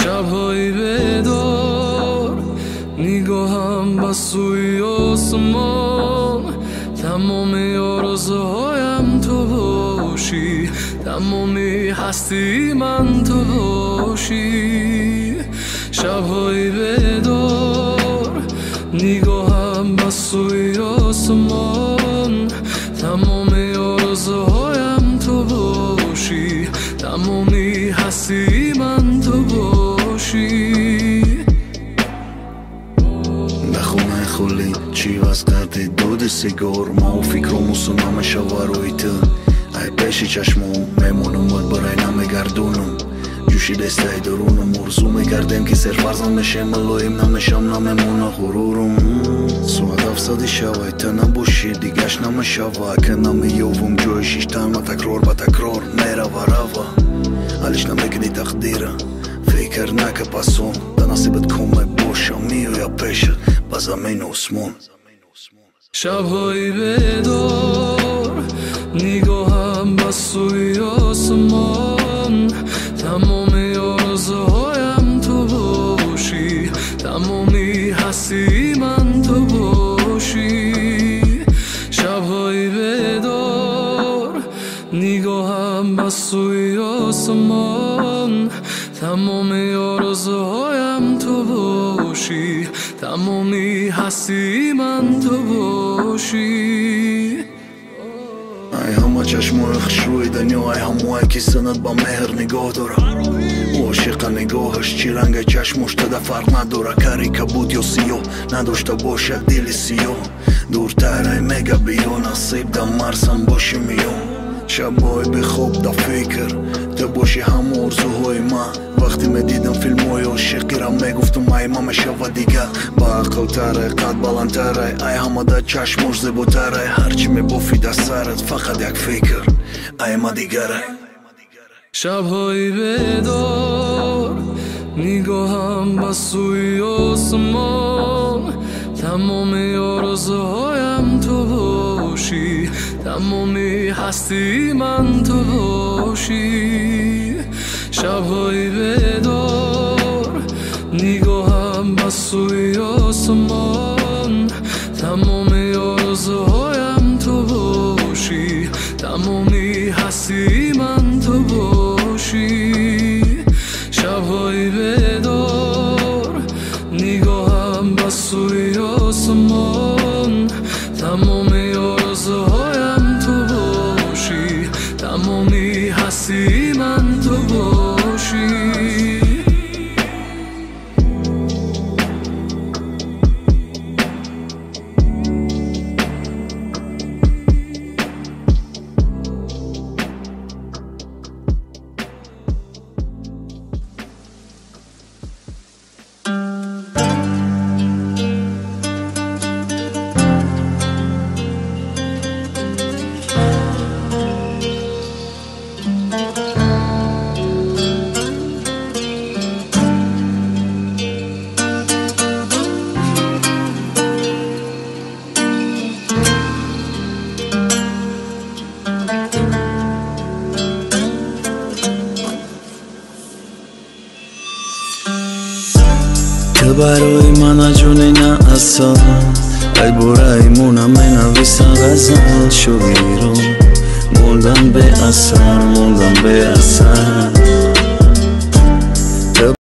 شبهای بدار نگاهم به سوی آسمان، تمام آرزوهایم تو باشی، تمام هستی من تو باشی. شبهای بدار نگاهم به سوی آسمان، تمام آرزوهایم تو باشی، تمام هستی من تو باشی. در خانه خالی چی از قد دود سیگار، ما و فکر موسو نمیشوه روی تو. ای پیش چشمو میمونم و برای نمیگردونم، جوشیدستای درونم ارزو میکردیم که سر فرزند میشیم، ملایم نمیشم نمیمونه غرورم. ساعت افسادی شوه تا نباشی دیگش نمیشوه، که نمییوم جای شیشتن و تکرار به تکرار میروه روه. حالش نمیکنی تقدیره، فکر نکه پسون تا نصیبت کمه باشم میویا پیشت به زمین آسمون. شبهای بدار نگاهم به سوی آسمان، تمام آرزوهایم تو باشی، تمام هستی من تو باشی. شبهای بدار نگاهم به سوی آسمان، تمام آرزوهایم تو باشی، تمام هستی من تو باشی. ای همه چشمای خوشروی دنیا، ای همه که سند با مهر نگاه داره، عاشق نگاهش چی رنگ چشمش تده فرق نداره، کاری کبود یا سیاه نداشته باشد دل سیاه، دورتر ای میگه بیا نصیب در مرسم باشی میام. شبای بخواب در فکر تو باشی همه ارزوهای من، وقتی میدیدم فیلم های عاشقی را میگفتم ای ما میشود دیگه، با عقل تره قد بلندتره، ای همه در چشمش زیباتره، هرچی میبافی در سرت فقط یک فکر ای ما دیگره. شبهای بدار نگاهم به سوی آسمان، تمام آرزوهایم تو باشی، تمام هستی من تو باشی. شبهای بدار نگاهم به سوی آسمان، تمام آرزوهایم تو باشی، تمام هستی من تو باشی. شبهای بدار نگاهم به سوی آسمان، تمام آرزوهایم تو باشی، تمام هستی من تو باشی. Барои мана ҷони на асал, ай бораи мона менависан ғазал. Шоирон мондан беасар, мондан беасар.